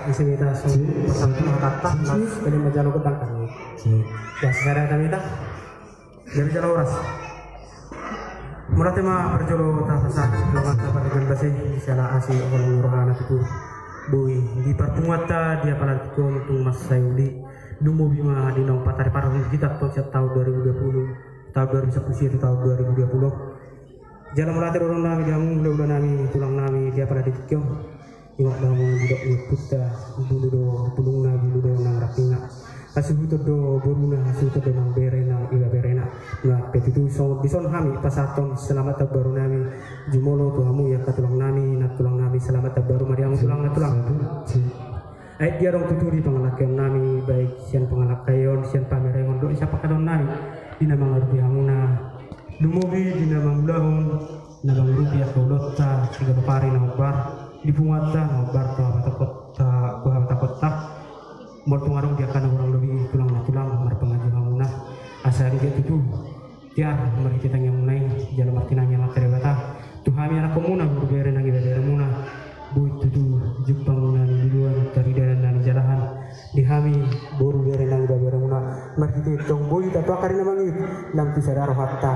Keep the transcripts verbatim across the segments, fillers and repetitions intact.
Isi mita sung pasang mata, mas kali majalo gedang kami. Gas sada kami ta. Jadi jalo horas. Mauliate ma parjolo tapasahat tu Amanta Pardenggan Basa i, siala asi holong ni rohana tutu. Boi di parpunguanta di apala tingki on tung mansai uli. Lumobi ma di naung patariparon hita tong sian taon dua ribu dua puluh, taon dua ribu sampulu sia tu taon dua ribu dua puluh. Jala mauliate do dohonon nami di hamu hulahula nami, tulang nami di apala di tingki on. Ingot do hamu didok ni ompunta, bulu do bulungna, bulu do nang rantingna. Hasuhuton do boruna, hasuhuton do nang bere nang ibaberena. Nang pe tutu songon dison hami pasahathon selamat tahun baru nami jumolo tu hamu angka tulang nami, nantulang nami, selamat tahun baru ma di hamu tulang, nantulang. Ai dia adong tutu di pangalangkaion nami, baik sian pangalangkaion, sian pamerengon, dohot sian pangkataion nami, di na mangurupi hamuna, lumobi di na mangulahon, na mangurupi angka ulaonta, siganup ari na hombar, di punguanta na hombar tu hapatopot, tu hapatapotta, molo tung adong di angka na hurang lobi tulang, nantulang, marpanganju hamuna, asa denggan tutu. Tiar marhite tangiangmuna i, jala martinangi Amanta Debata tu hami anakkonmuna, boru bere nang ibaberemuna. Boi tutu jumpangmuna niluluan, taridanan na nijalahan di hami boru bere nang ibaberemuna. Marhite tong boi tatuangkari na mangihut, nang tu sada rohanta.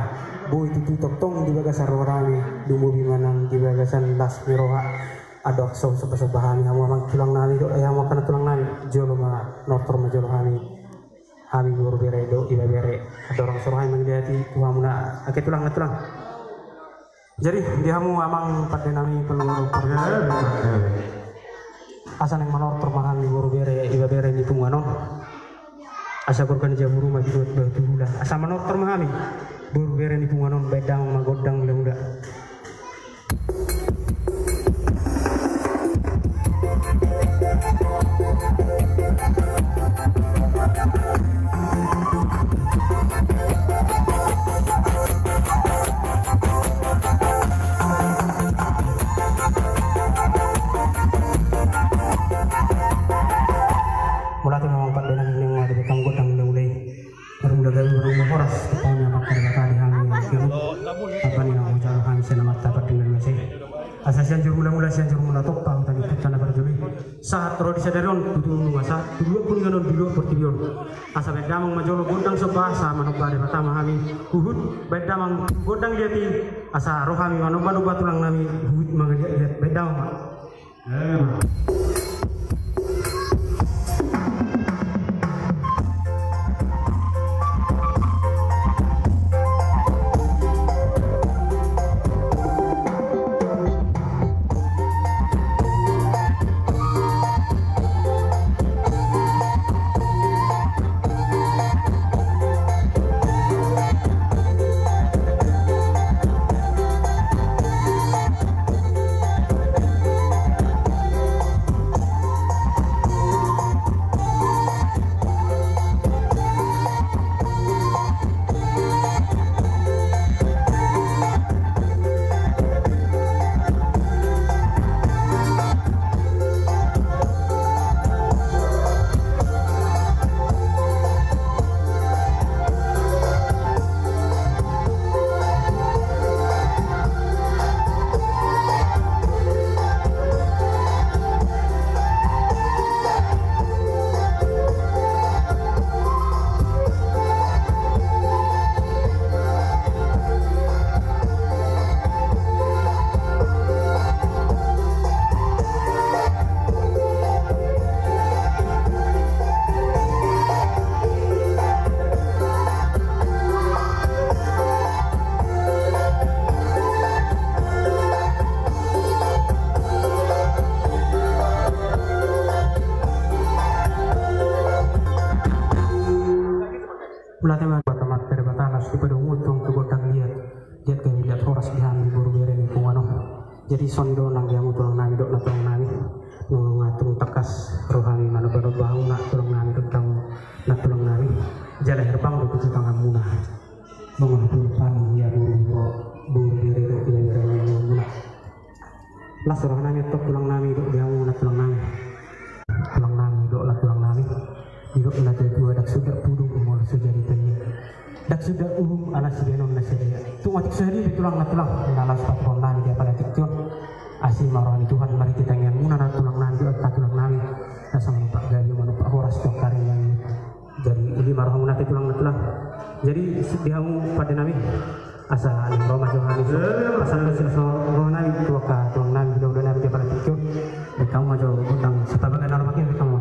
Boi tutu tongtong di bagasan roha nami, lumobi ma nang di bagasan las ni roha. Adong so sombasomba hami hamu amang tulang nami dohot hamu angka nantulang nami. Jolo ma, nortor ma jolo hami. Hami boru bere dohot ibebere, andorang so ro hami mangalehon tu hamuna angka tulang, nantulang. Jadi di hamu amang pande nami, pande nami, pande nami. Asa naeng manortor ma hami boru bere ibebere ni punguan on. Asa gorga ni jabu ruma dibuat batu hula. Asa manortor ma hami boru bere ni punguan on, baen damang ma gondang hulahula. Mauliate ma amang pande nami, naeng ma dibuat gondang hulahula i. Parmula gabe, parmula horas, tu hami amang pande nami, hami gabe. Apa ni na hujalo hami sian Amanta Pardenggan Basa i. Asa Sianjur Mulamula, Sianjur Mulatompa, huta ni Ompunta na parjolo i. Sahat ro di sadari on, tutu nunga sahat tu luat pun inganon di luat portibi on. Asa baen damang ma jolo gondang somba, asa manomba Debata ma hami. Huhut baen damang gondang liat i, asa ro hami manomba-nomba tulang nami, huhut mangaliat-liat, baen damang ma. Mauliate ma Amanta Debata, las tu padomu tong tu gondang liat. Liat gabe liat horas di hami boru bere ni punguan on. Jadi songon i do nang di hamu tulang nami dohot nantulang nami. Nunga tung tangkas ro hami manomba-nomba hamu na tulang nami dohot nantulang nami. Jala herbang do tutu tanganmuna. Mangatur pani ia boru, boru bere dohot ibebere muna. Las roha nami antong tulang nami dohot di hamu nantulang nami. Tulang nami dohot nantulang nami. Didok na tua-tua, ndang suda pudung molo so jadi tangiang. Ndang suda uhum ala sibahenon na sadia. Tung otik so jadi be tulang nantulang na laos patupaon nami di apala tingki on. Asi ma roha ni Tuhan marhite tangiangmuna nantulang nami dohot nantulang nami. Di ma rohamuna pe tulang na tulang. Jadi, di hamu pande nami, asa naeng ro ma jo hami, asa naeng ro ma jo hami tu angka tulang nami, hulahula nami di Palantikio. Baen hamu ma jo gondang, satabagan na lomak i, baen hamu.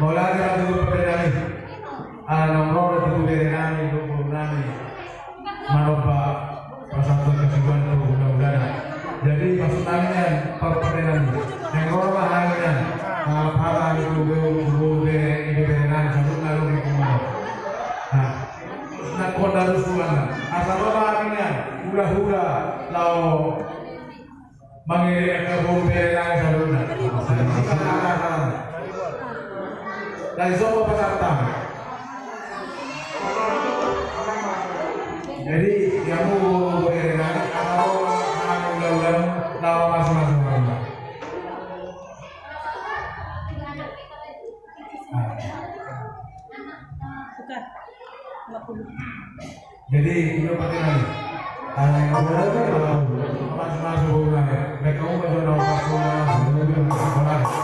Mauliate ma tu pande nami. Ala naung ro do tutu bere nami, dohot boru nami, manomba pasahathon hasuhuton tu hulahulana. Jadi maksud nami nian, pande nami, naeng ro ma hami nian, ah, pala hami tu boru, boru, bere, bere nami, saluhutna do di kumuna. Nah, na kondalus tuan na. Asa ro ma hami nian, hulahula, laho mangiring angka boru bere nami saluhutna. Jadi sopo pasahaton? Jadi, di hamu boru bere nami, asa ro ma hami hulahula, laho mamasu-masu. Jadi, ino pande nami. Ala naung ro do tutu, masu-masu boru nami. Baen hamu ma jo na pasu-masu.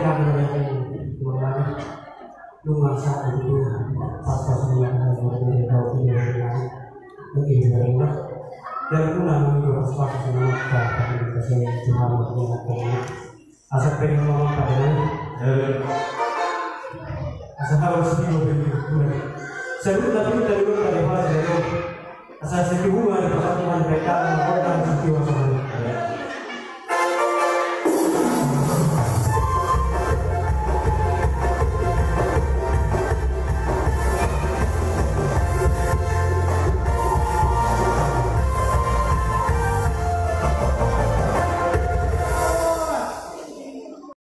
Kami yang mengulangi, lu masa itu pas-pas mengulangi, mengulangi, mengulangi, mengulangi, dan pulang minggu pas-pas mengulangi, Tuhan yang mengulangi. Asa pengen ngomong pada nai. Asa harus di mobil. Sebelum tapi kita dulu pada pas dulu. Asa setiap bulan, pas Tuhan kita, orang setiap